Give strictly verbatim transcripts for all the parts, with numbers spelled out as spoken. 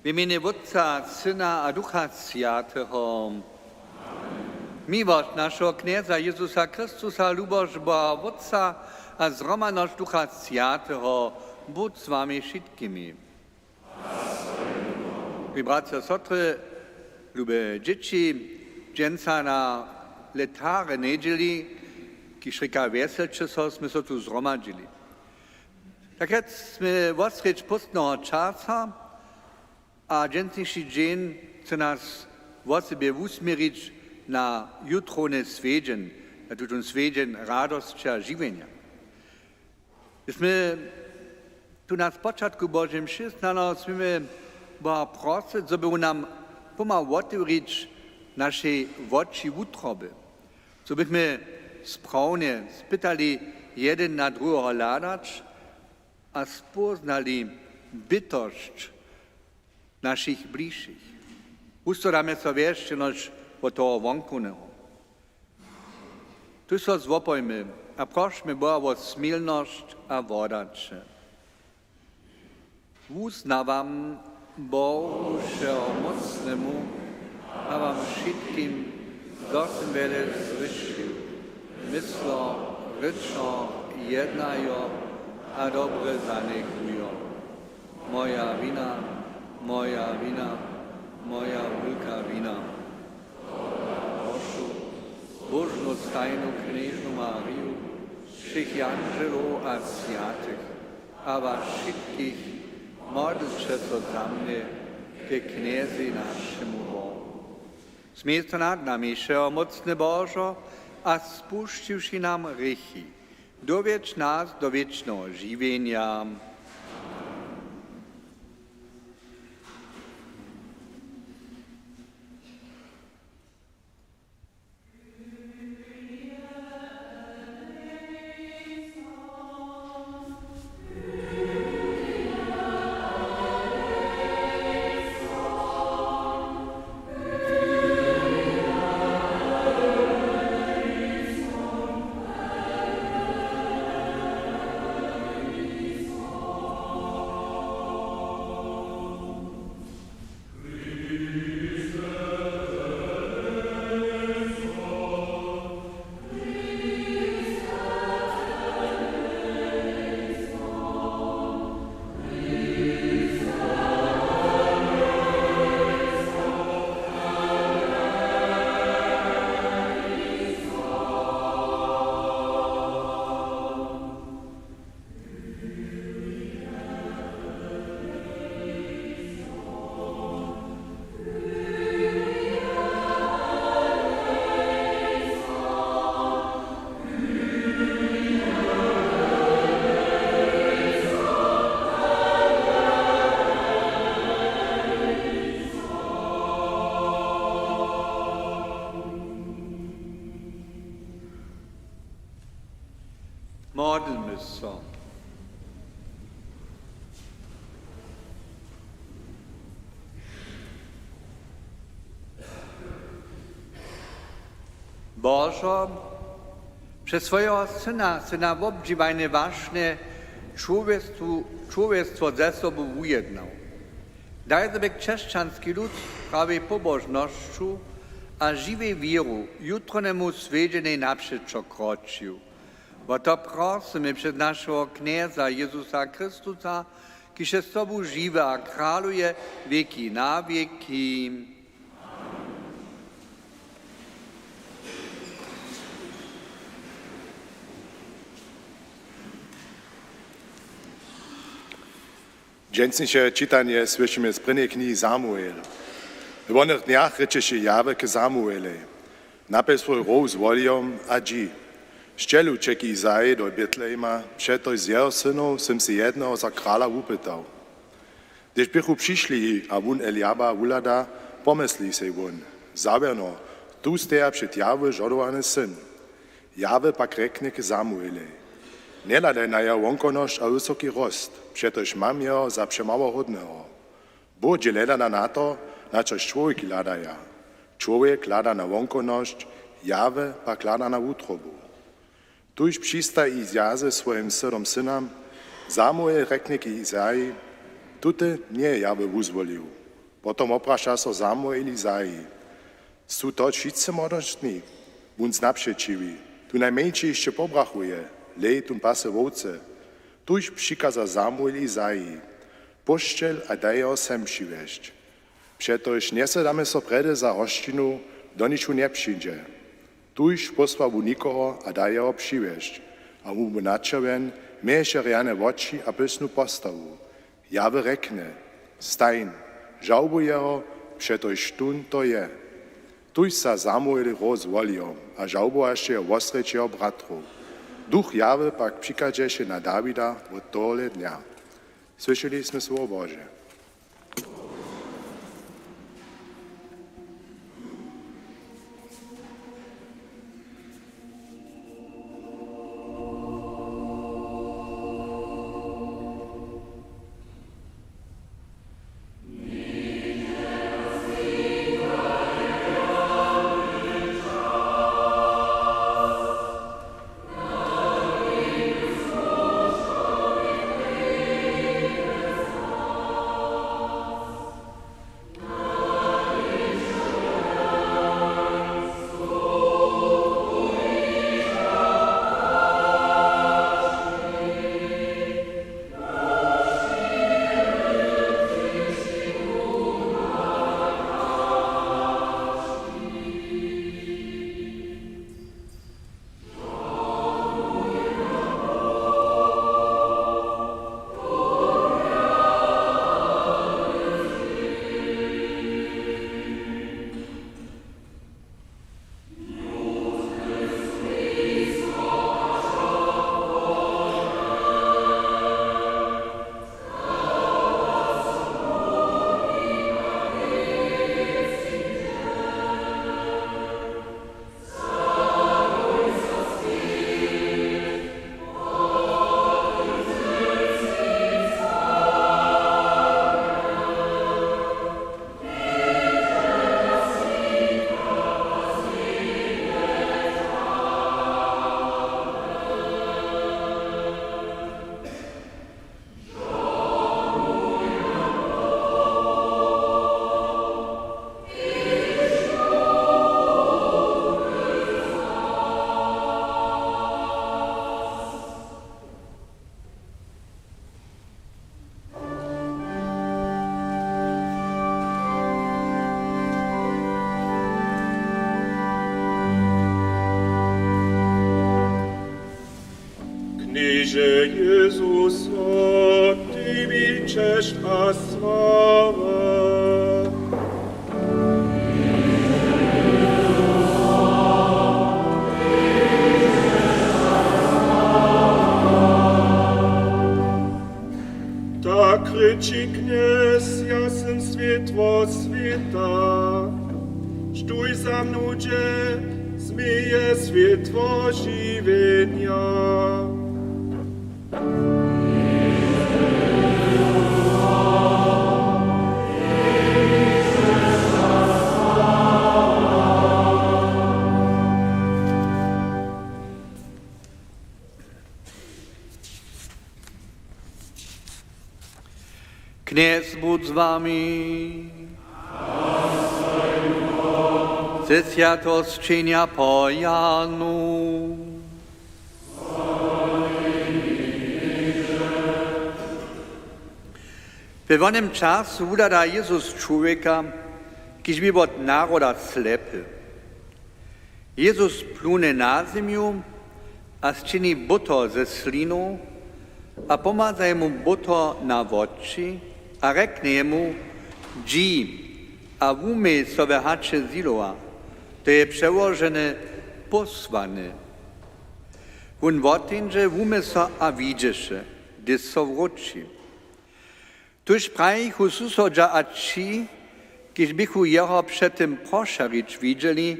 W mjenje Wótca, Syna a Ducha Swjateho. Miłosć našeho Knjeza Jezusa Chrystusa, luboć Boha Wótca a zhromadnosć Ducha Swjateho budź z wami wšitkimi. Mój bratřa, sotry, lube dźěći, dźensa na letare njedźeli, kiž rěka wjeselće so, smy so tu zhromadźili. Tak rjec smy wosrjedź póstneho časa a dźensniši dźeń chce nas wosebje wusměrić na jutrowny swjedźeń, na tutón swjedźeń radosće a žiwjenja. Smy tu na spočatku Božej mše snano směmy Boha prosyć, zo by wón nam pomhał wotewrić našej woči wutroby, zo bychmy sprawnje spytali jedyn na druheho hladać a spóznali bytosć našich bližšich. Wustodamy so wjesć jenož wot toho wonkowneho. Tuž so zwopojmy a prošmy Boha wo smilnosć a wodaće. Wuznawam Bohu wšehomócnemu a wam wšitkim, zo sym wjele zhrěšił, myslo, rěčo, jednajo a dobre zaněchujo. Moja wina, moja wina, moja wulka wina. Prošu zbóžnu stajnu knježnu Mariju, wšěch jandźelow a swjatych a was wšitkich, modlće so za mnje ke Knjezej, našemu Bohu. Smil so nad nami, wšehomócny Božo, a spušćiwši nam hrěchi, dowjedź nas do wěčneho žiwjenja. Modlmy so. Božo, přez swojeho Syna sy na wobdźiwanje wašnje čłowjestwu-, čłowjestwo ze sobu wujednał. Daj, zo by křesćanski lud z prawej pobožnosću a žiwej wěru jutrownymu swjedźenjej napřećo kročił. Wo to prosymy přez našeho Knjeza Jezusa Chrystusa, kiž je z tobu žiwy a kraluje wěki na wěki. Dźensniše čitanje słyšimy z prěnjej knihi Samuel. W onych dnjach rěčeše Jahwe k Samuelej: Napjel swój row z wolijom a dźi. Sćeluće k Izajej do Betlehema, přetož z jeho synow sym sej jedneho za krala wupytał. Hdyž běchu přišli a wón Eliaba wuhlada, pomysli sej wón: Zawěrno, tu steja před Jahwe žodowany syn. Jahwe pak rjeknje k Samuelej: Njehladaj na jeho wonkownosć a wysoki rost, přetož mam jeho za přemałohódneho. Bóh dźě hledana na to, na čož čłowjeki hladaja. Čłowjek hlada na wonkownosć, Jahwe pak hlada na wutrobu. Tuž přistaji Izaj ze swojim synom synam, Samuel rjeknje k Izajej: Tuty njeje Jahwe wuzwolił. Potom wopraša so Samuel Elizaji: „Su to wšitcy młodostni?“ Wón zna přećiwi: „Tón najmjeńši hišće pobrachuje, hlej, tón pase wowce.“ Tuž přikaza Samuel Elizaji: „Pósćel a daj jeho sem přiwjesć. Přetož njesedamy so prjedy za hosćinu, doniž wón njepřińdźe.“ Tuž pósła wón někoho a da jeho přiwjesć, a wón bu načerwjen, měješe rjane woči a pyšnu postawu. Jahwe rjekny: „Stań, žałbuj jeho, přetož tón to je.“ Tuž sa Samuel hroz zwolił a žałbowaše jeho wosrjedź jeho bratrow. Duch Jahwe pak přichadźeše na Dawida wot tohole dnja. Słyšeli smy słowo Bože. Knježe Jezuso, tebi česć a sława. Tak rěči Knjez: „Ja sym swětło swěta. Štóž za mnu dźe, změje swětło žiwjenja.“ Knjez budź z wami. Ze swjatosćenja po Janu. We wonym času wuhlada Jezus čłowjeka, kiž bě wot naroda slepy. Jezus plune na zemju a sčini bótor ze slinu a pomhaza jemu bótor na woči a rjekny jemu: „Dźi a wumyj so we haće Siloa“, to je přełožene: „Pósłany“. Wón woteńdźe, wumył so a widźeše, hdyž so wróći. Tuž prajichu susodźa a ći, kiž běchu jeho před tym prošerić widźeli: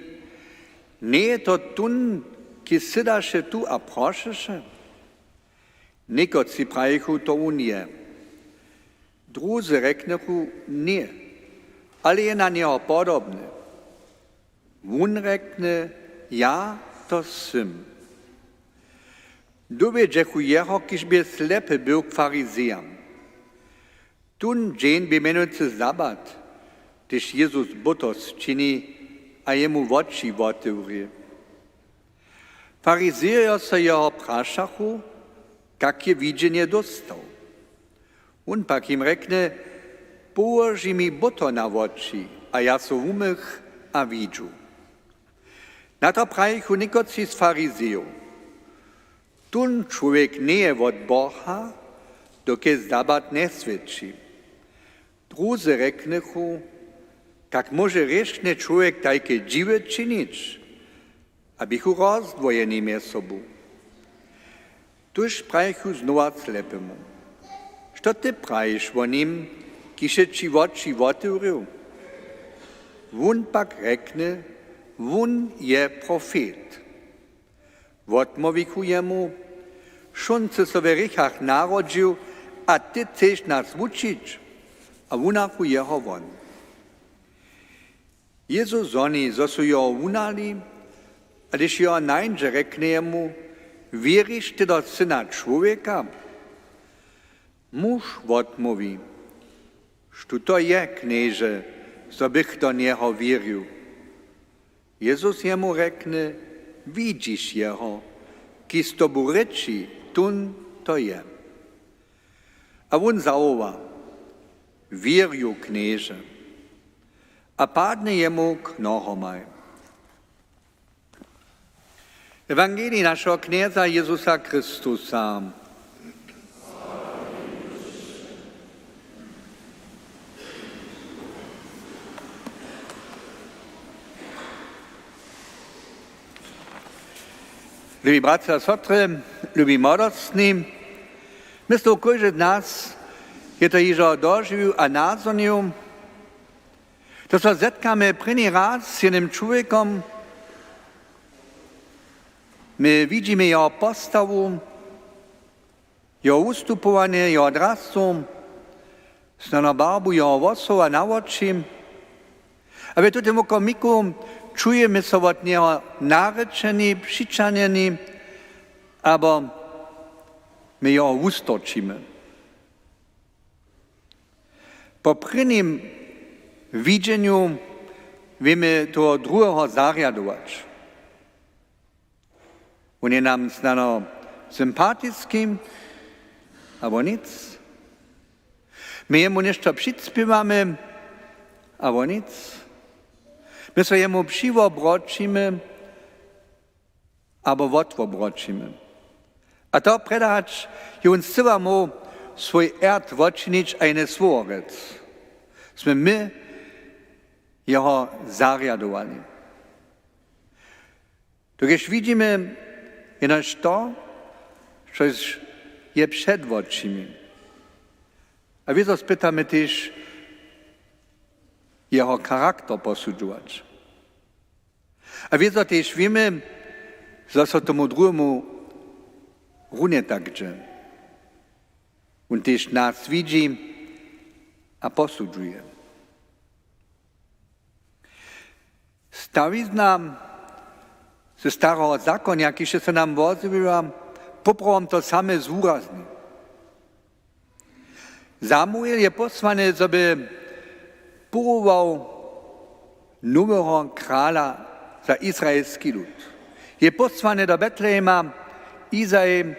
„Njeje to tón, kiž sydaše tu a prošeše?“ Někotři prajichu: „To wón je.“ Druzy rjeknychu: „Ně, ale je na njeho podobny.“ Wón rjekny: „Ja to sym.“ Dowjedźechu jeho, kiž bě slepy był, k Farizejam. Tón dźeń bě mjenujcy sabat. Hdyž Jezus bótosć čini a jemu woči wotewrje. Farizejo so jeho prašachu, kak je widźenje dóstał. Wón pak jim rjekny: „Połoži mi bóto na woči a ja so wumych a widźu.“ Na to prajichu někotři z Farizejow: „Tón čłowjek njeje wot Boha, dokelž sabat njeswědči.“ Druzy rjeknychu: „Kak móže hrěšny čłowjek tajke dźiwy činić?“ A běchu rozdwojeni mjez sobu. Tuž prajichu znowa slepemu: „Što ty prajiš wo nim, kiž je ći woči wotewrěł?“ Wón pak rjekny: „Wón je profet.“ Wotmołwichu jemu: „Wšón sy so we hrěchach narodźił a ty chceš nas wučić?“ A wunachu jeho won. Jezus zhoni, zo su jeho wunali, a hdyž jeho nańdźe, rjekny jemu: „Wěriš ty do Syna čłowjeka?“ Muž wotmołwi: „Štó to je, Knježe, zo bych do njeho wěrił?“ Jezus jemu rjekny: „Widźiš jeho, kiž z tobu rěči, tón to je.“ A wón zawoła: „Wěrju, Knježe.“ A padny jemu k nohomaj. Ewangelij našeho Knjeza Jezusa Chrystusa. Lubi bratřa a sotry, lubi młodostni, myslu, kóždy z nas je to hižo dožiwił a nazhonił, to so zetkamy prěni raz z jednym čłowjekom, my widźimy jeho postawu, jeho wustupowanje, jeho drastu, snano barbu jeho włosow a na woči. A w tutym wokomiku čujemy so wot njeho narěčeni, přićahnjeni, abo my jeho wustorčimy. Po prěnim widźenju wěmy toho druheho zarjadować. Wón je nam snano sympatiski, abo nic. My jemu něšto přispěwamy, abo nic. My so jemu přiwobroćimy, abo wotwobroćimy. A to prjedy hač je wón scyła móhł swój rjad wočinić a jene słowo rjec, smy my jeho zarjadowali. Dokelž widźimy jenož to, štož je před wočimi. A wězo spytamy tež jeho charakter posudźować. A wězo tež wěmy, zo so tomu druhemu runje tak dźe. Wón tež nas widźi a posudźuje. Stawizna ze Stareho zakonja, kiž so nam wozjewiła, poprawom to same zwurazni. Samuel je pósłany, zo by powołał noweho krala za izraelski lud. Je pósłany do Betlehema, Izaj,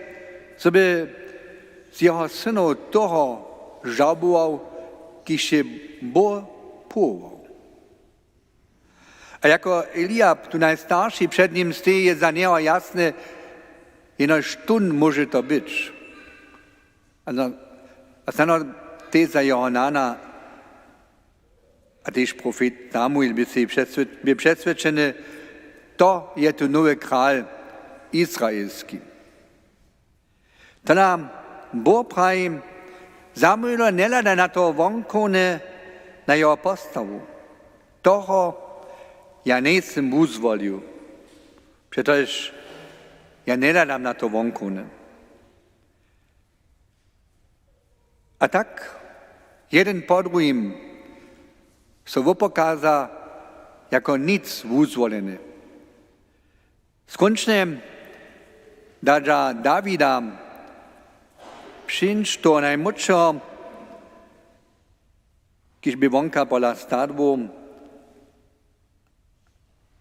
zo by z jeho synow toho žabował, kiž je Bóh powołał. A jako Eliab, tu najstarši, před nim steji, je za njeho jasne, jenož tón móže to być. A, no, a snano tež za jeho nana a tež profet Samuel bě sej přeswě-, bě přeswědčeny, to je tu nowy kral izraelski. To nam Bóh praji: „Samuelo, njehlada na to wonkowne, na jeho postawu. Toho ja njejsym wuzwolił, přetož ja njehlada na to wonkowne.“ A tak jedyn po druhim so wopokaza jako nic wuzwoleny. Skónčnje da za Dawida přińć toho najmłódšeho, kiž bě wonka pola stadłow.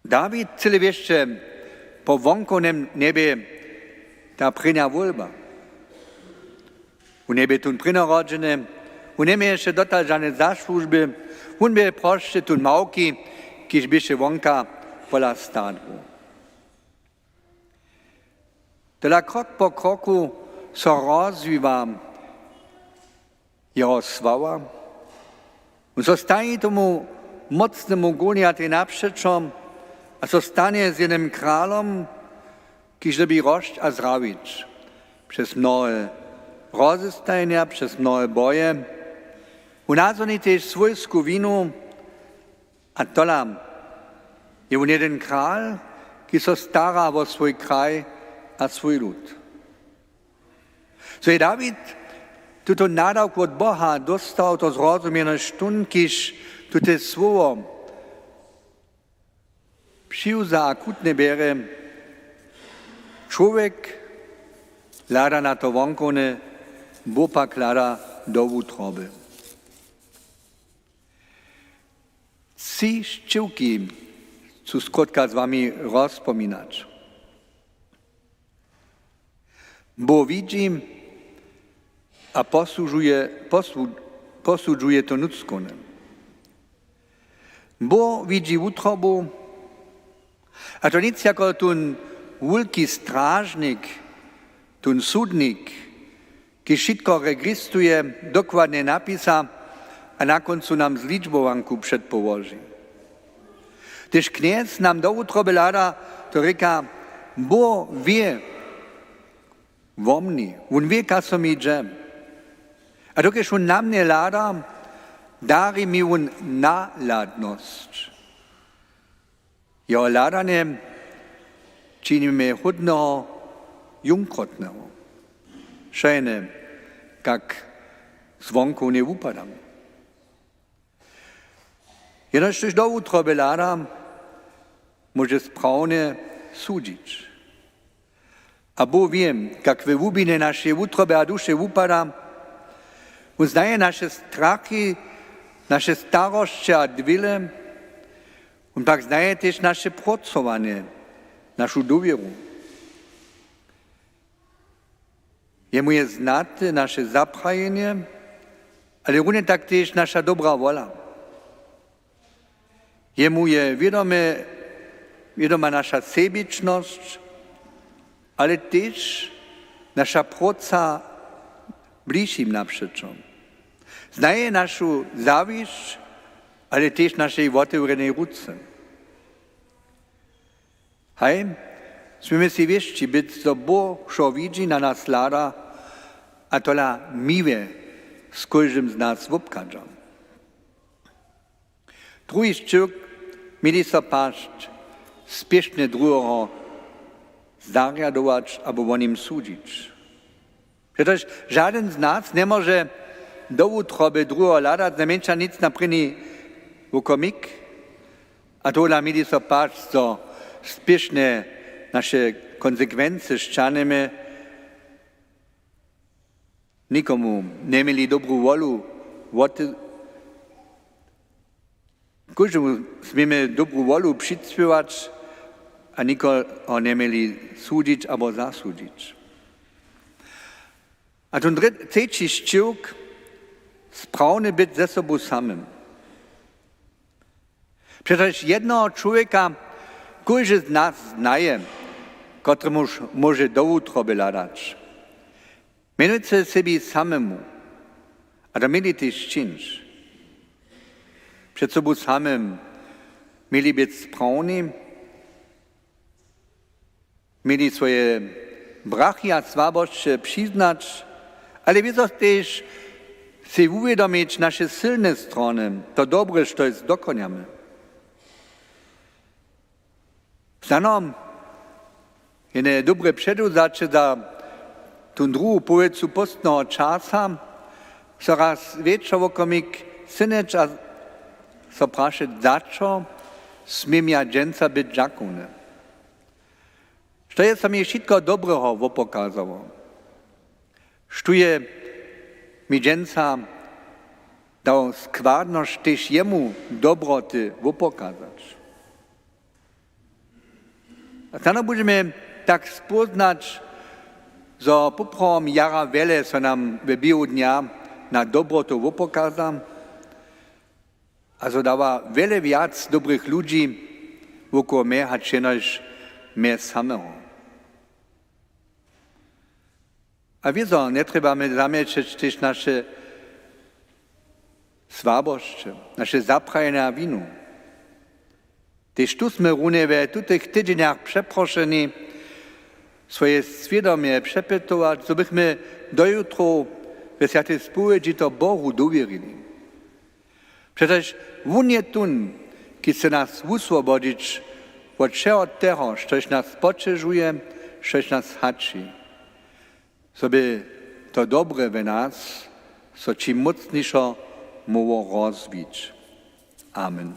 Dawid chceli wěsće po wonkownem njebje ta prěnja wólba. Wón njebě tón prěnjorodźeny, wón njeměješe dotal žane zasłužby, wón bě prosće tón małki, kiž běše wonka pola stadłow. Tola krok po kroku so rozwiwa jeho sława. Wón so staji tomu mocnemu Goliatej napřećo a so stanje z jednym kralom, kiž dyrbi rosć a zdrawić. Přez mnohe rozestajenja, přez mnohe boje. Wón nazhoni tež swójsku winu a tola je wón jedyn kral, kiž so stara wo swój kraj a swój lud. Zo je Dawid tuto nadawk wot Boha dóstał, to zrozumjeno štón, kiž tute słowo přiwza a chutnje bjerje: Čłowjek hlada na to wonkowne, Bóh pak hlada do wutroby. Tři sćěwki chcu skrótka z wami rozpominać. Bóh widźi a posudźuje, posudźuje to nutřkowne. Bóh widźi wutrobu, a to nic jako tón wulki stražnik, tón sudnik, kiž wšitko registruje, dokładnje napisa a na kóncu nam zličbowanku předpołoži. Hdyž Knjez nam do wutroby hlada, to rěka: Bóh wě wo mni, wón wě, kaž so mi dźe. A dokelž wón na mnje hlada, dari mi wón nahladnosć. Jeho hladanje čini mje hódneho, junkrotneho. Wšojene, kak zwonkowne wupadam. Jenož hdyž do wutroby hlada, móže sprawnje sudźić. A Bóh wě, kak we hłubinje našeje wutroby a duše wupada. Wón znaje naše strachy, naše starosće a dwěle. Wón pak znaje tež naše prócowanje, našu dowěru. Jemu je znate naše zaprajenje, ale runje tak tež naša dobra wola. Jemu je wědome, wědoma naša sebičnosć, ale tež naša próca bližšim napřećo. Znaje našu zawisć, ale tež našej wotewrjenej ruce. Haj, směmy sej wěsći być, zo Bóh wšo widźi, na nas hlada, a tola miłe z kóždym z nas wobchadźa. Druhi sćěwk: Měli so pašć spěšnje druheho zarjadować abo wo nim sudźić. Přetož žadyn z nas njemóže do wutroby druheho hladać, znajmjeńša nic na prěni wokomik. A tohodla měli so pašć, zo spěšnje naše konsekwency sćahnjemy. Nikomu njeměli dobru wolu wot-, kóždemu směmy dobru wolu přispěwać a nikoho njeměli sudźić abo zasudźić. A tón drě-, třeći sćěwk: Sprawny być ze sobu samym. Přetož jednoho čłowjeka kóždy z nas znaje, kotremuž móže do wutroby hladać. Mjenujće sebi samemu, a to měli tež čińć. Před sobu samym měli być sprawni, měli swoje brachy a słabosće přiznać, ale wězo tež sej wuwědomić naše sylne strony, to dobre, štož dokonjamy. Snano jene dobre předewzaće za tu druhu powěcu póstneho časa, so raz wječor wokomik synyć a so prašeć, za čo směm ja dźensa być dźakowny? Što je so mi wšitko dobreho wopokazało? Štó je mi dźensa dał składnosć tež jemu dobroty wopokazać. A snano budźemy tak spóznać, zo poprawom jara wjele so nam w běhu dnja na dobrotu wopokaza a zo dawa wjele wjac dobrych ludźi wokoło mje hač jenož mje sameho. A wězo njetrjebamy zamjelčeć tež naše słabosće, naše zaprajene a winu. Tež tu smy runje we tutych tydźenjach přeprošeni, swoje swědomje přepytować, zo bychmy dojutrow we swjatej spowědźi to Bohu dowěrili. Přetož wón je tón, kiž chce nas wuswobodźić wot wšeho teho, štož nas poćežuje, štož nas haći, zo by to dobre we nas so čim mócnišo móhło rozwić. Amen.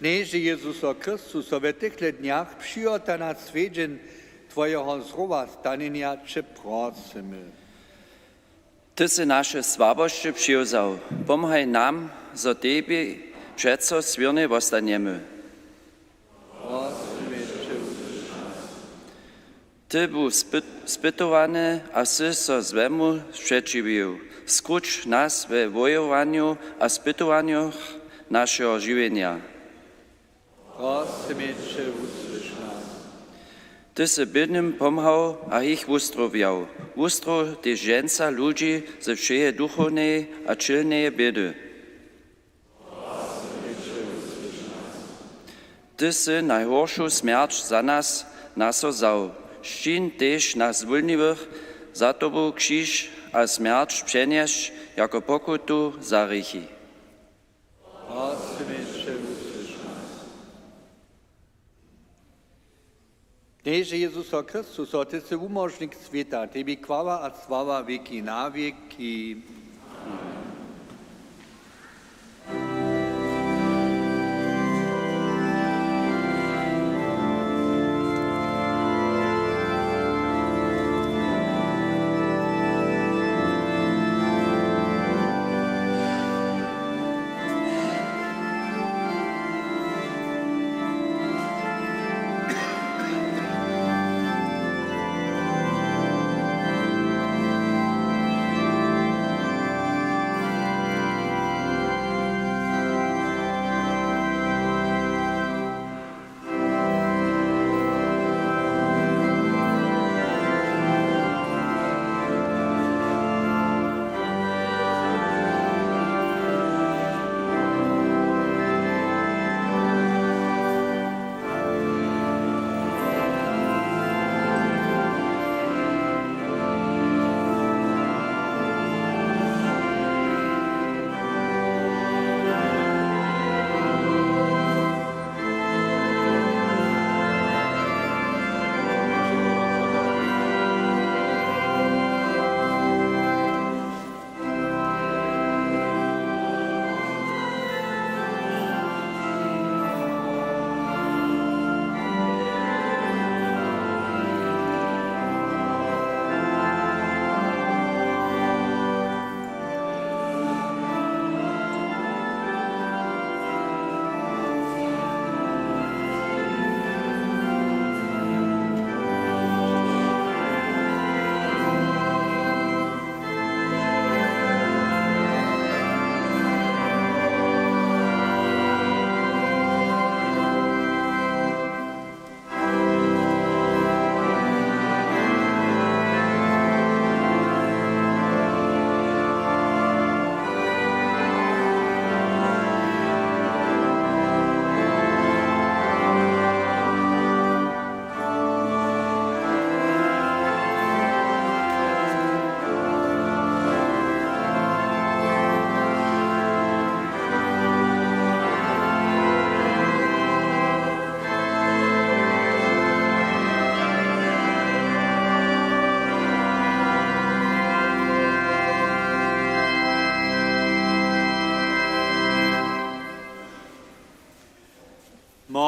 Knježe Jezuso Chrystuso, w tychle dnjach přihota na swjedźeń Twojeho zrowastanjenja će prosymy. Ty sy naše słabosće přiwzał. Pomhaj nam, zo tebi přeco swěrnje wostanjemy. Prosymy će, wusłyš nas. Ty bu spyt-, spytowany a sy so złemu spřećiwił. Skruć nas we wojowanju a spytowanjach našeho žiwjenja. Prosymy će, wusłyš nas. Ty sy bědnym pomhał a jich wustrowjał. Wustrowj tež dźensa ludźi ze wšeje duchowneje a ćělneje bědy. Ty sy najhoršu smjerć za nas na so wzał. Sčin tež nas wólniwych za tobu křiž a smjerć přenjesć jako pokutu za hrěchi. Prosymy će, wusłyš nas. Knježe Jezuso Chrystuso, ty sy wumóžnik swěta, tebi chwała a sława wěki na wěki.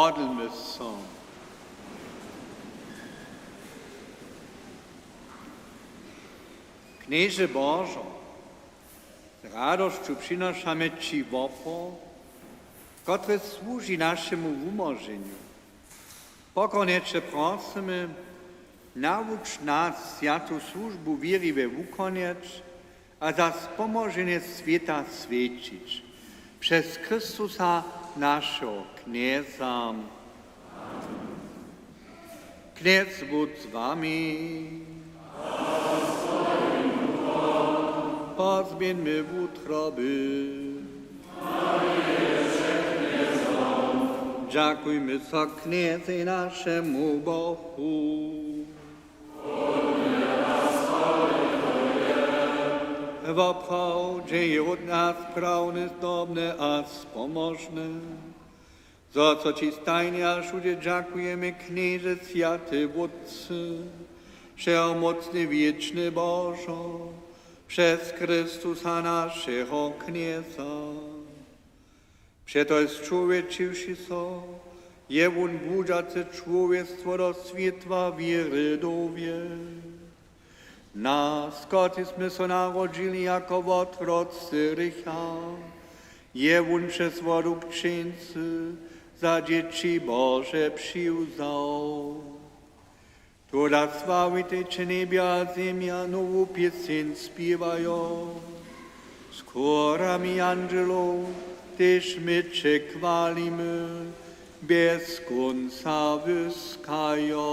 Modlmy so. Knježe Božo, z radosću přinošamy ći wopor, kotryž słuži našemu wumóženju. Pokornje će prosymy, nawuč nas swjatu słužbu wěriwje wukonjeć a za spomoženje swěta swjećić. Přez Chrystusa, našeho Knjeza. Knjez budź z wami. Pozběhńmy wutroby. Dźakujmy so Knjezej, našemu Bohu. Woprawdźe je wot nas prawne, zdobne a spomožne, zo so ći stajnje a wšudźe dźakujemy, Knježe, swjaty Wótče, wšehomócny wěčny Božo, přez Chrystusa, našeho Knjeza. Přetož, čłowječiwši so, je wón budźace čłowjestwo do swětła wěry dowiódł. Nas, kotřiž smy so narodźili jako wotrodcy hrěcha, je wón přez wodu křćeńcy za dźěći Bože přiwzał. Tola sławitej će njebja a zemja, nowu pěseń spěwajo. Z chórami andźelow tež my će chwalimy, bjez kónca wyskajo.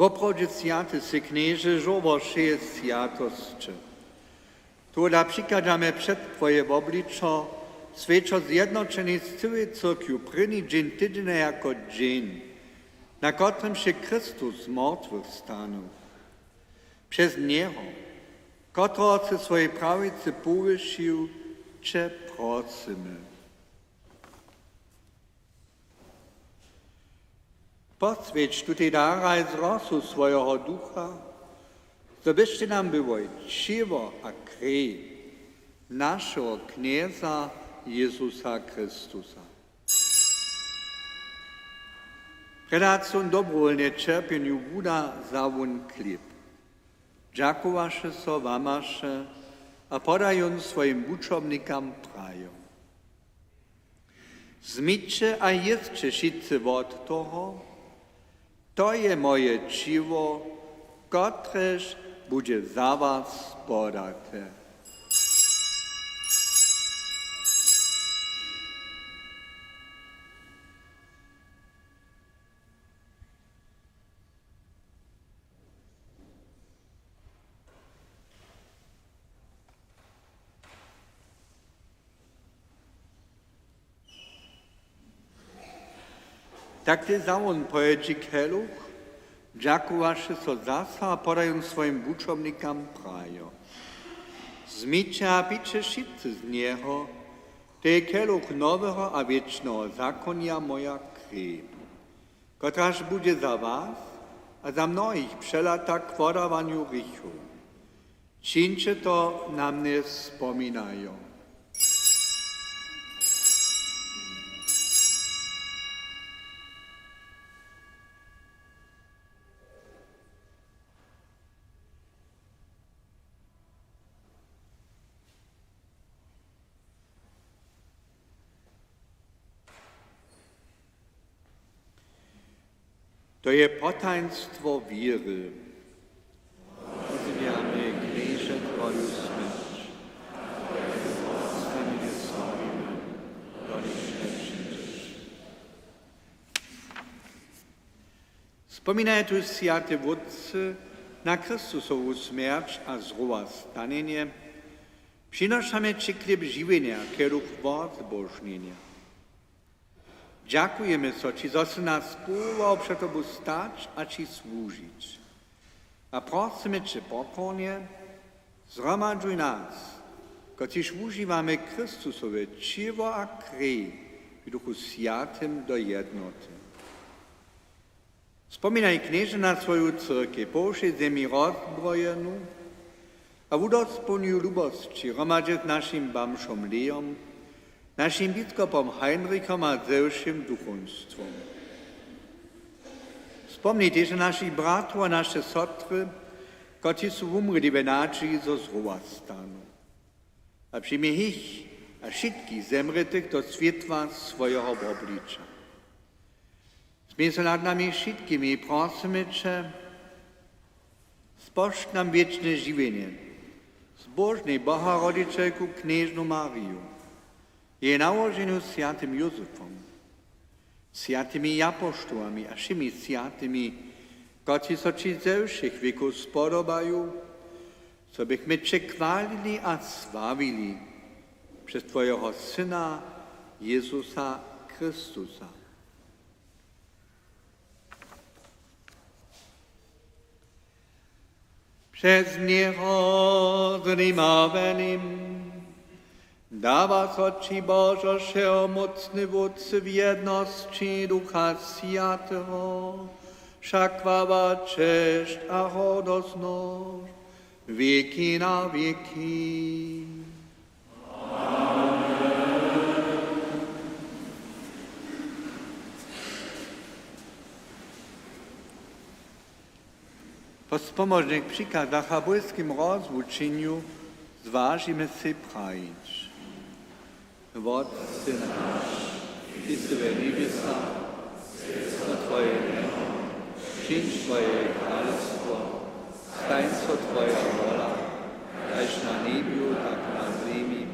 Woprawdźe swjaty sy, Knježe, žórło wšeje swjatosće. Tola přichadźamy před Twoje wobličo, swjećo zjednoćeni z cyłej cyrkwju prěni dźeń tydźenja jako dźeń, na kotrymž je Chrystus z mortwych stanył. Přez njeho, kotrehož sy swojej prawicy powyšił, će prosymy. Poswjeć tutej daraj z rosu swojeho Ducha, zo byštej nam byłoj ćěło a krej našeho Knjeza Jezusa Chrystusa. Prjedy so wón dobrowólnje ćerpjenju wuda, wza wón chlěb, dźakowaše so, łamaše a poda jón swojim wučomnikam, prajo: Wzmiće a jěsće wšitcy wot toho, to je moje ćěło, kotrež budźe za was podate. Tak tež wza wón po jědźi keluch, dźakowaše so zaso a poda jón swojim wučomnikam, prajo: Wzmiće a pijće wšitcy z njeho, to je keluch noweho a wěčneho zakonja, moja krej, kotraž budźe za was a za mnohich přelata k wodawanju hrěchow. Čińće to na mnje spominajo. To je potajnstwo wěry. Wuzjimamy, Knježe, Twoju smjerć, a Twoje wostanjenje sławimy, doniž njepřińdźeš. Spominaja tuž, swjaty Wótče, na Chrystusowu smjerć a zrowastanjenje, přinošamy Ći chlěb žiwjenja a keluch wozbožnjenja. Dźakujemy so Ći, zo sy nas powołał před Tobu stać a Ći słužić. A prosymy Će pokornje: Zhromadźuj nas, kotřiž wužiwamy Chrystusowe ćěło a krej w Duchu Swjatym, do jednoty. Spominaj, Knježe, na Swoju cyrkej po wšej zemi rozbrojenu a wudospołń ju lubosći hromadźe z našim bamžom Leom, našim biskopom Heinrichom a ze wšěm duchowstwom. Spomni tež na našich bratrow a naše sotry, kotřiž su wumrěli w nadźiji, zo zrowastanu. A přijmi jich a wšitkich zemrětych do swětła Swojeho wobliča. Smil so nad nami wšitkimi, prosymy Će: Spožč nam wěčne žiwjenje zbóžnej Boharodźićelku, Knježnu Mariju, jej nałoženju swjatym Józefom, swjatymi japoštołami a wšěmi swjatymi, kotřiž so Ći ze wšěch wěkow spodobaju, zo bychmy Će chwalili a sławili přez Twojeho Syna, Jězusa Chrystusa. Přez Njeho, z nim a we nim dawa so Ći, Božo wšehomócny Wótče, w jednosći Ducha Swjateho wša chwała, česć a hodnosć, wěki na wěki. Po spomožnych přikazach a bójskim rozwučenju zwažimy sej prajić: Wótče naš, kiž sy w njebjesach, swjeć so Twoje mjeno, přińdź Twoje kralestwo, stań so Twoja wola, kaž na njebju, tak na zemi.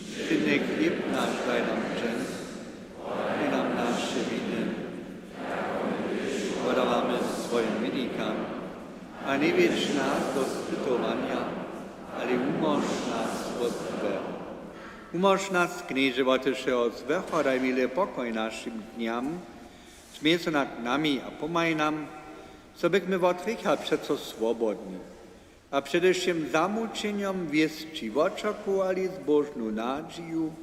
Wšědny chlěb naš daj nam dźens, wodaj nam naše winy, wodawamy swojim winikam, a njewjedź nas do spytowanja, ale wumóž nas wot złeho. Wumóž nas, Knježe, wot wšeho złeho, daj miłe pokoj našim dnjam, smil so nad nami a pomhaj nam, zo bychmy wot hrěcha přeco swobodni a přede wšěm zamućenjom wěsći wočakowali zbóžnu nadźiju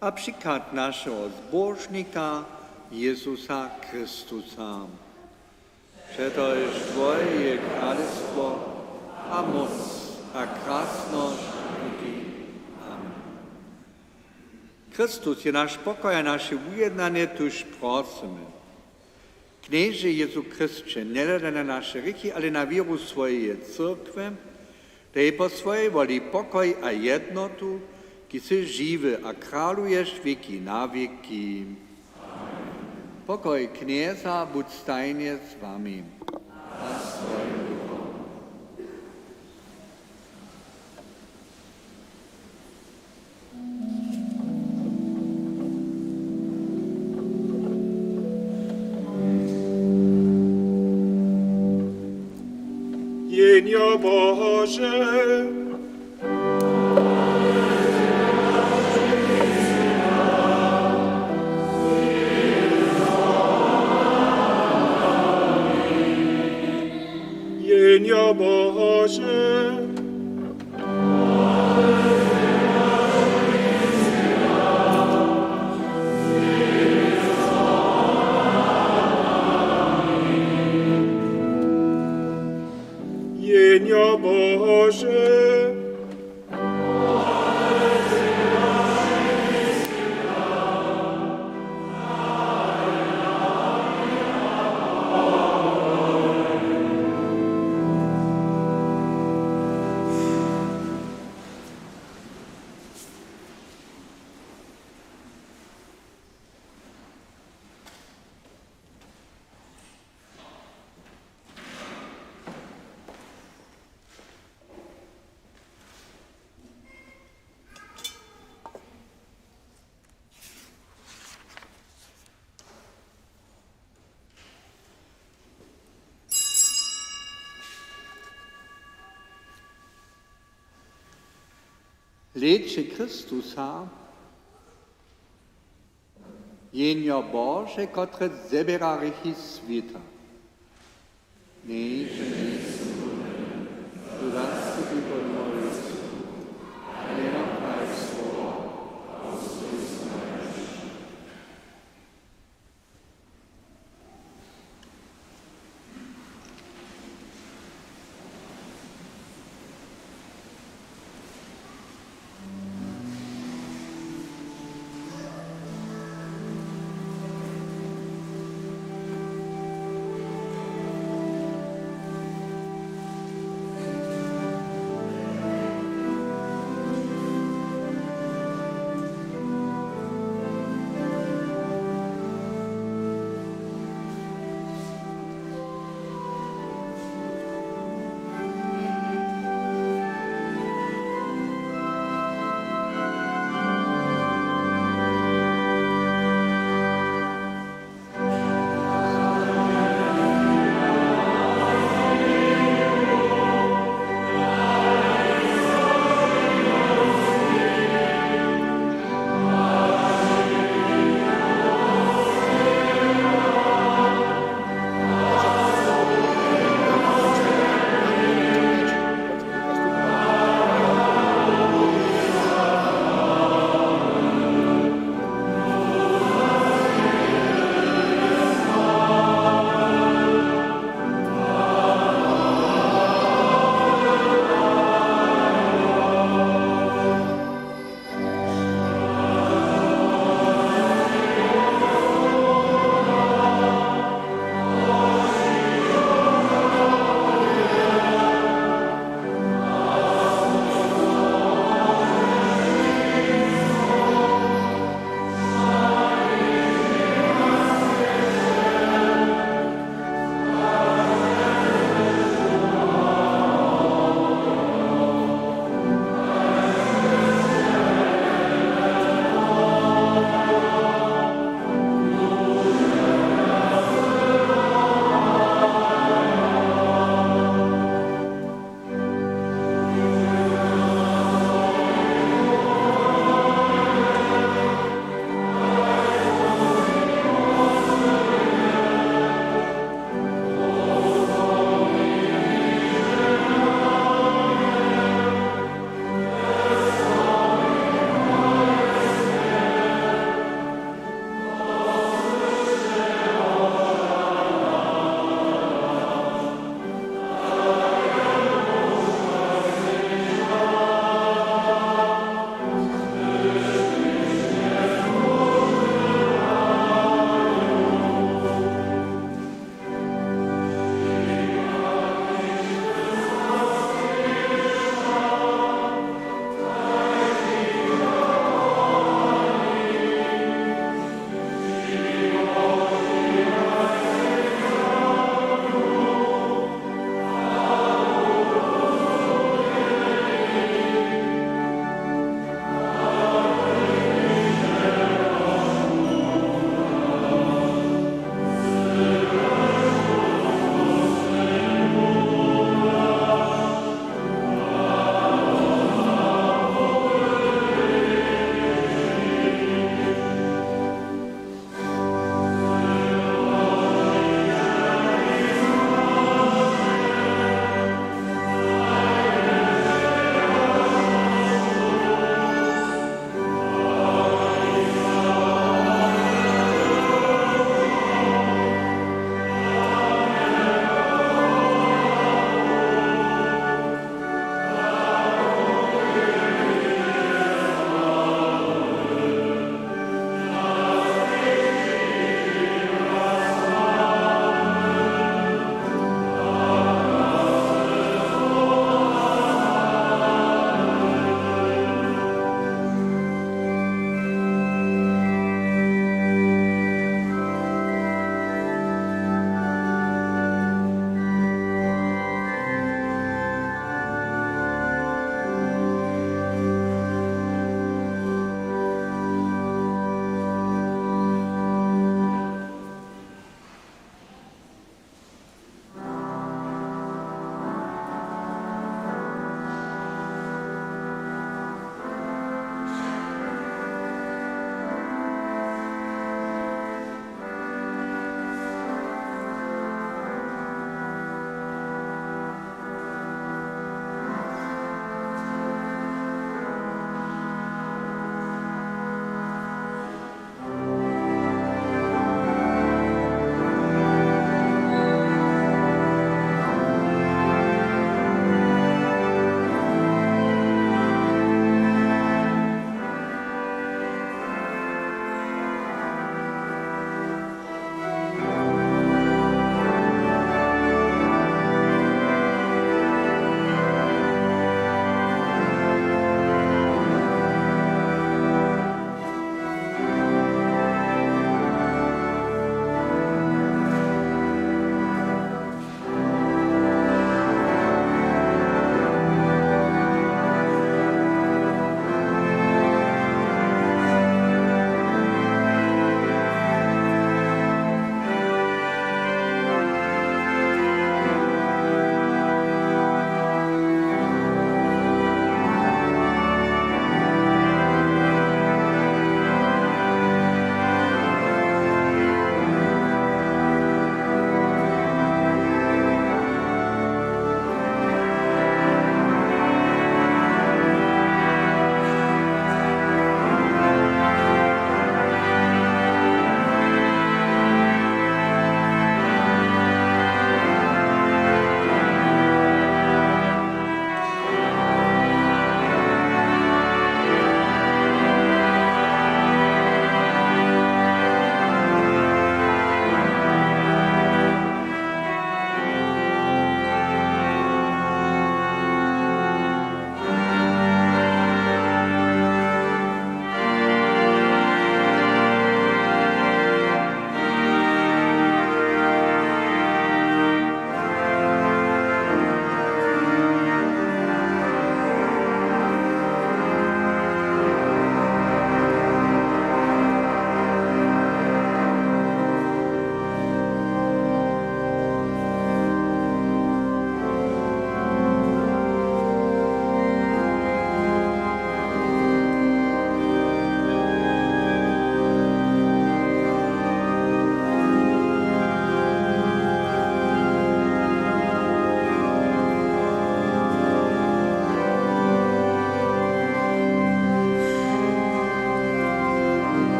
a přichad našeho Zbóžnika Jězusa Chrystusa. Přetož Twoje je kralestwo a móc a krasnosć na wěki. Amen. Chrystus je naš pokoj a naše wujednanje, tuž prosymy. Knježe Jězu Chrysće, njehladaj na naše hrěchi, ale na wěru swojeje cyrkwje, daj po swojej woli pokoj a jednotu, kiž sy žiwy a kraluješ wěki na wěki. Pokoj Knjeza budź stajnje z wami. A z twojim duchom. Jehnjo Bože. Jehnjo Bože. Jehnjo Bože. Rěče Chrystusa, Jehnjo Bože, kotrež zběra hrěchi swěta. Njejsym njejsym hoden, zo daš sebi pod moju ruku, ale jen praj słowo, a wustojim so.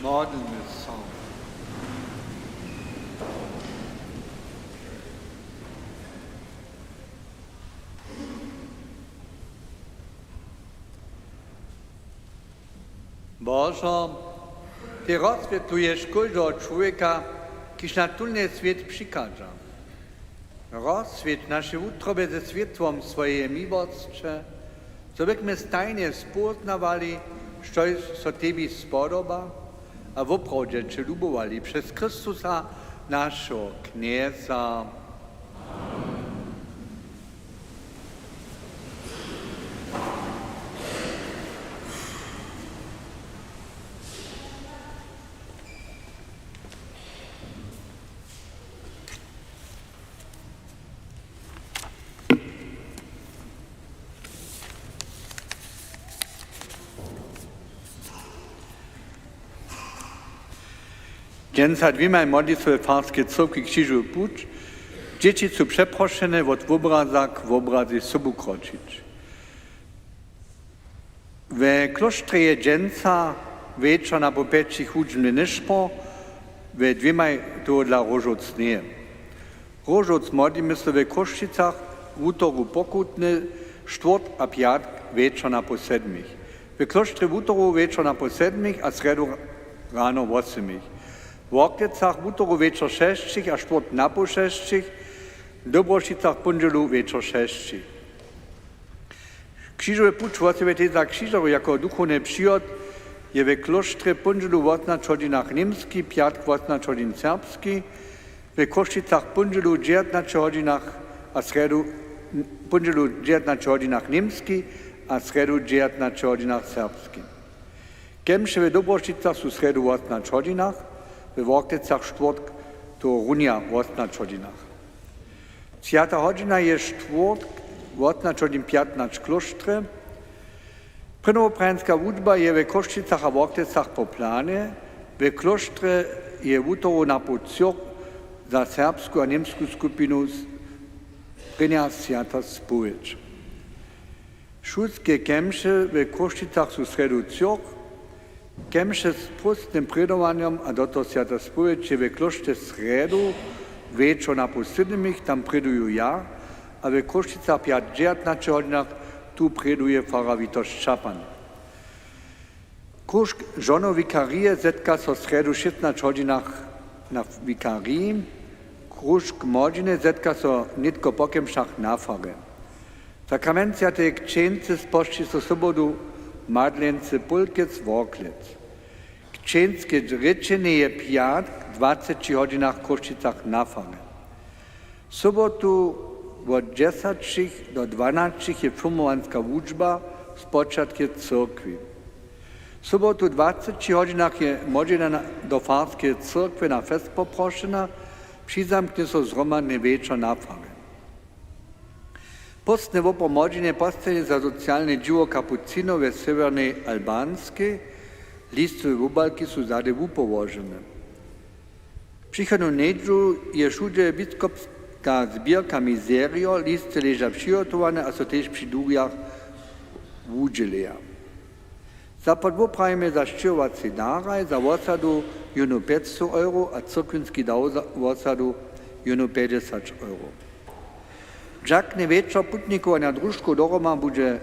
Modlmy so. Božo, ty rozswětluješ kóždeho čłowjeka, kiž na tónle swět přichadźa. Rozswěć naše wutrobje ze swětłom swojeje miłosće, zo bychmy stajnje spóznawali, štož so tebi spodoba, a woprawdźe će lubowali přez Chrystusa, našeho Knjeza. Dźensa dwěmaj modlitwy w Farskej cyrkwi Křižowy puć dźěći su přeprošene, wot wobraza k wobrazej sobu kročić. We klóštrje je dźensa wječor na poł pjećich hudźbny nyšpor, we dwěmaj tohodla róžowc njeje. Róžowc modlimy so we Chrósćicach wutoru pokutny, štwórtk a pjatk wječor na poł sedmich. We klóštrje wutoru wječor na poł sedmich a srjedu rano wosomich. W Worklecach wutoru wječor šesćich a štwórtk na poł šesćich, w Dobrošicach póndźelu wječor šesćich. Křižowy puć wosebje tež za křižerjow jako duchowny přihot je we klóštrje póndźelu w wosomnaće hodźinach němski, pjatk wosomnaće hodźin serbski, we Chrósćicach póndźelu w dźewjatnaće hodźinach a srjedu, póndźelu w dźewjatnaće hodźinach němski a srjedu w dźewjatnaće hodźinach serbski. Kemše we Dobrošicach su srjedu w wosomnaće hodźinach, we Worklecach štwórtk tohorunja w wosomnaće hodźinach. Swjata hodźina je štwórtk wosomnaće hodźin pjatnaće w klóštrje. Prěnowoprawjenska wučba je we Chrósćicach a Worklecach po planje. We klóštrje je wutoru na poł třoch za serbsku a němsku skupinu s-, prěnja swjata spowědź. Šulske kemše we Chrósćicach su srjedu třoch. Kemše z próstnym prědowanjom a do toho swjata spowědź je we klóštrje srjedu wječor na poł sydmich, tam prěduju ja, a we Chrósćicach pjatk dźewjatnaće hodźinach, tu prěduje farar Witold Šćapan. Kružk žonow wikarije zetka so srjedu w šěsnaće hodźinach na wikariji. Kružk młodźiny zetka so nětko po kemšach na farje. Sakrament swjateje křćeńcy spožči so sobotu Madlency Pulkec Worklec. Křćeńske rěčenje je pjatk w dwaceći hodźinach w Chrósćicach na farje. Sobotu wot dźesaćich do dwanaćich je firmowanska wučba w spočatkej cyrkwi. Sobotu w dwaceći hodźinach je młodźina na, do farskeje cyrkwje na fest poprošena, přizamknje so zhromadny wječor na farje. Póstny wopor młodźiny postaji za socialne dźěło kapucinow we sewjernej Albanskej. Listowe wobalki su zady wupołožene. Přichodnu njedźelu je wšudźe biskopska zběrka Miserio, listy leža přihotowane a su tež při durjach wudźěleja. Zapłat woprawimy za sćěhowacy daraj za wosadu jónu pjećstow euro a cyrkwinski dar za wosadu jónu pjećdźesać euro. Dźakny wječor putnikowanja družkow dohroma budźe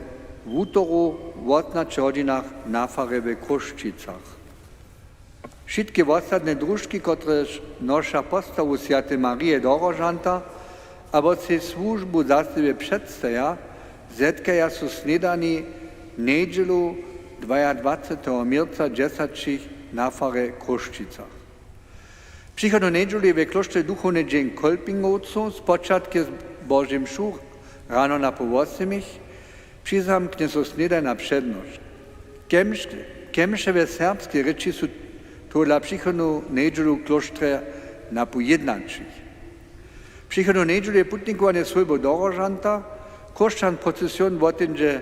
wutoru w wotnaće hodźinach na farje we Chrósćicach. Wšitke wosadne družki, kotrež noša postawu swjateje Marije do Rožanta abo sej słužbu za sebje předstaja, zetkaja so snědani njedźelu dwajadwaceteho měrca dźesaćich na farje w Chrósćicach. Přichodnu njedźelu je we klóštrje duchowny dźeń Kolpingowcow, spočatk je z Božej mšu rano na poł wosomich, přizamknje so snědaj na přednošk. Kemš-, kemše we serbskej rěči su tohodla přichodnu njedźelu w klóštrje na poł jědnaćich. Přichodnu njedźelu je putnikowanje swójbow do Rožanta. Chróšćan procesion woteńdźe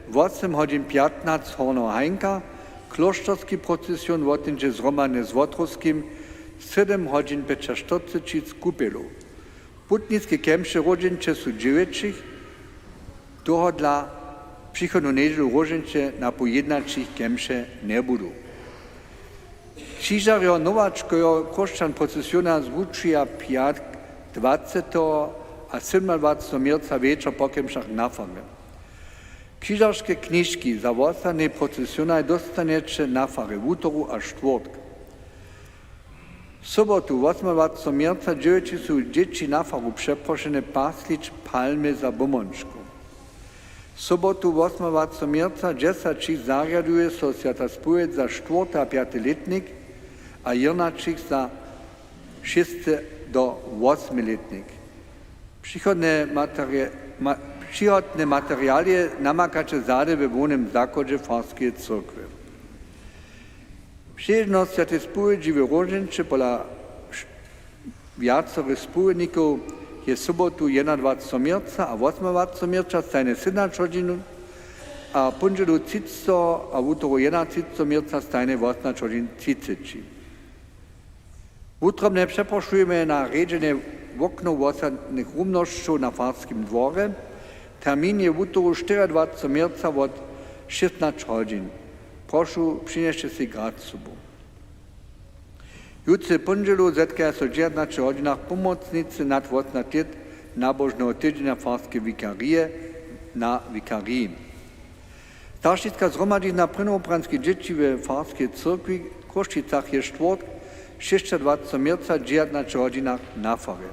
wosym hodźin pjatnace z Horneho Hajnka, klóšterski procesion woteńdźe zhromadnje z Wotrowskim sydym hodźin pjećaštyrceći z kupelu. Putniske kemše róžeńće su dźewjećich, tohodla přichodnu njedźelu róžeńće na poł jědnaćich kemše njebudu. Křižarjo nowačkojo chróšćan procesiona zwučuja pjatk dwaceteho a sydomadwaceteho měrca wječor po kemšach na farje. Křižarske knižki za wosadnej procesionaj dóstanjeće na farje wutoru a štwórtk. Sobotu wosomadwaceteho měrca dźewjeći su dźěći na faru přeprošene paslić palmy za bómončku. Sobotu wosomadwaceteho měrca dźesaćich zarjaduje so swjata spowědź za štwórty a pjaty lětnik a jěrnaćich za šěsty do wosmy lětnik. Přichodne materialije namakaće zady we hłownym zachodźe farskeje cyrkwje. Přežnosć swjatej spowědźi w róžeńće pola wjacorych spowědnikow je sobotu jedenadwaceteho měrca a wosomadwaceteho měrca stajnje sydomnaće hodźin a póndźelu třiceteho a wutoru jedenatřiceteho měrca stajnje wosomnaće hodźin třiceći. Wutrobnje přeprošujemy na rjedźenje woknow wosadnych rumnosćow na farskim dworje. Termin je wutoru štyriadwaceteho měrca wot šěsnaće hodźin. Prošu, přinješte sej grad sobu. Jutře póndźelu zetkaja so w dźewjatnaće hodźinach pomocnicy nad wosomnaće lět nabožneho tydźenja farske wikarije na wikariji. Staršiska zhromadźizna prěnowopranskich dźěći we farskej cyrkwi w Chrósćicach je štwórtk šěsćadwaceteho měrca w dźewjatnaće hodźinach na farje.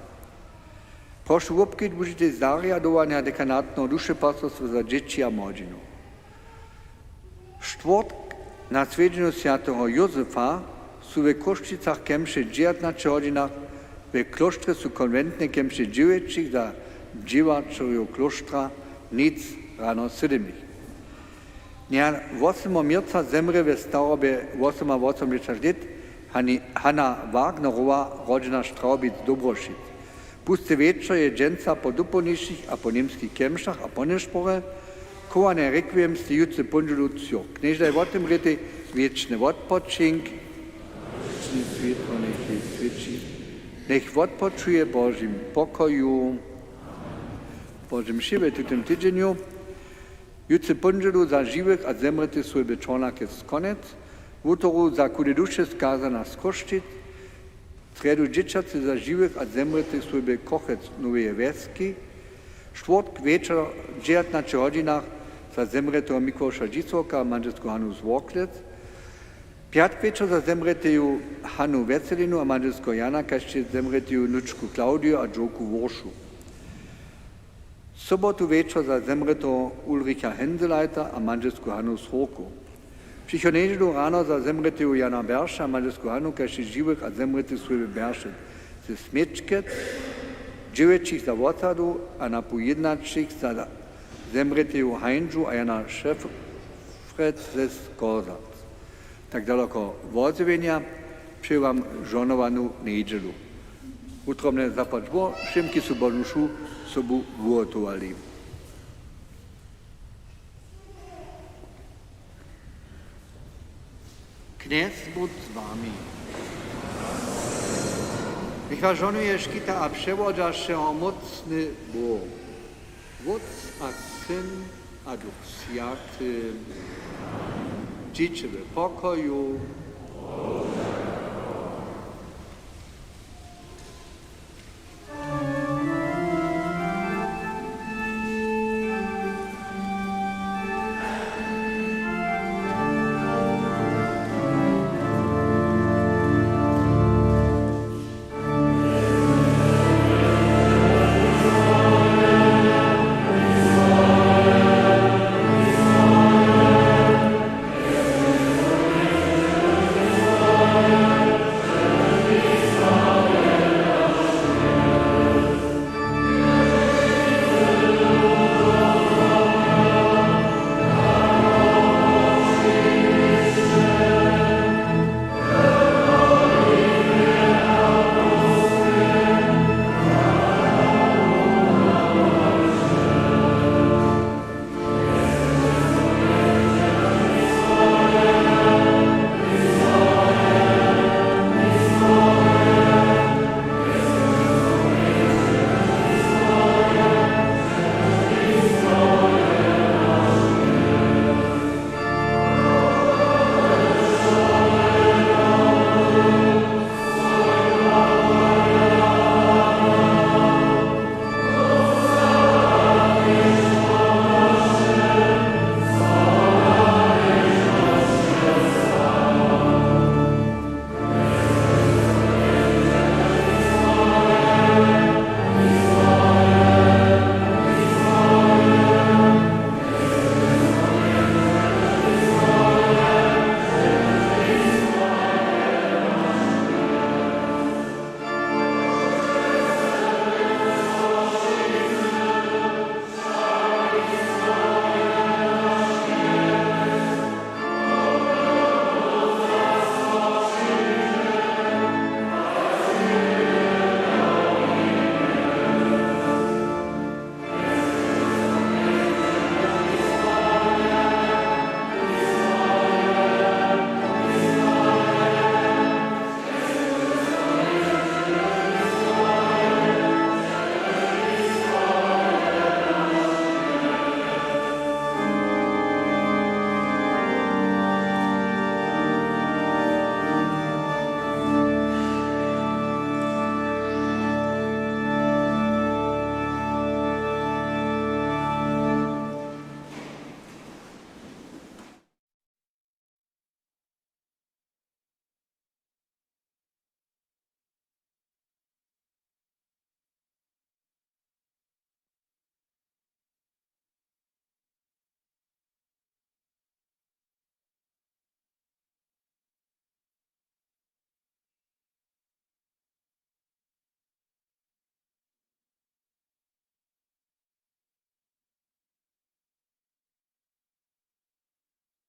Prošu wobkedźbłužitej zarjadowanja dekanatneho dušepastwostwa za dźěći a młodźinu. Štwórtk na swjedźenju swjateho Józefa su we Chrósćicach kemše w dźewjatnaće hodźinach, we klóštrje su konwentne kemše dźewjećich za dźěłaćerjow klóštra, nic rano sydymich. Dnja wosymeho měrca zemrě we starobje wosomawosomdźesat lět Hani-, Hana Wagnerowa, rodźena Straubic-Dobrošic. Pusty wječor je dźensa po dupołnišich a po němskich kemšach a po njesporje, chowany rekwiem stej jutře póndźelu třoch. Knježdaj wot tym rětej wěčny wotpočink. Wěčne swětło njech jej swěći. Njech wotpočuje w Božim pokoju. Bože mši w tutym tydźenju. Jutře póndźelu za žiwych a zemrětych swójby Čornakec konjec. Wutoru za chude duše skazana z Chrósćic. Srjedu dźěćacy za žiwych a zemrětych swójby Kochec Noweje Wjeski. Štwórtk wječor w dźewjatnaće hodźinach za zemrěteho Mikławša Dźisołka a mandźelsku Hanu z Worklec. Pjatk wječor za zemrěteju Hanu Wjecelinu a mandźelskeho Jana, kaž tež zemrěteju wnučku Klawdiju a dźowku Wóršu. Sobotu wječor za zemrěteho Ulricha Henselajta a mandźelsku Hanu z Hórkow. Přichodnu njedźelu rano za zemrěteju Jana Berša a mandźelsku Hanu, kaž tež žiwych a zemrětych swójby Berše ze Směčkec, dźewjećich za wosadu a napoł jědnaćich za zemrěteju Hańžu a Jana Šefret ze Skorzac. Tak daloko wozjewjenja. Přeju wam žohnowanu njedźelu. Wutrobnje zapłać Bóh wšěm, kiž su Božu mšu sobu wuhotowali. Knjez budź z wami. Njech was žohnuje, škita a přewodźa wšehomócny Bóh, Wótc a Syn a Duch Swjaty. Dźiće w pokoju.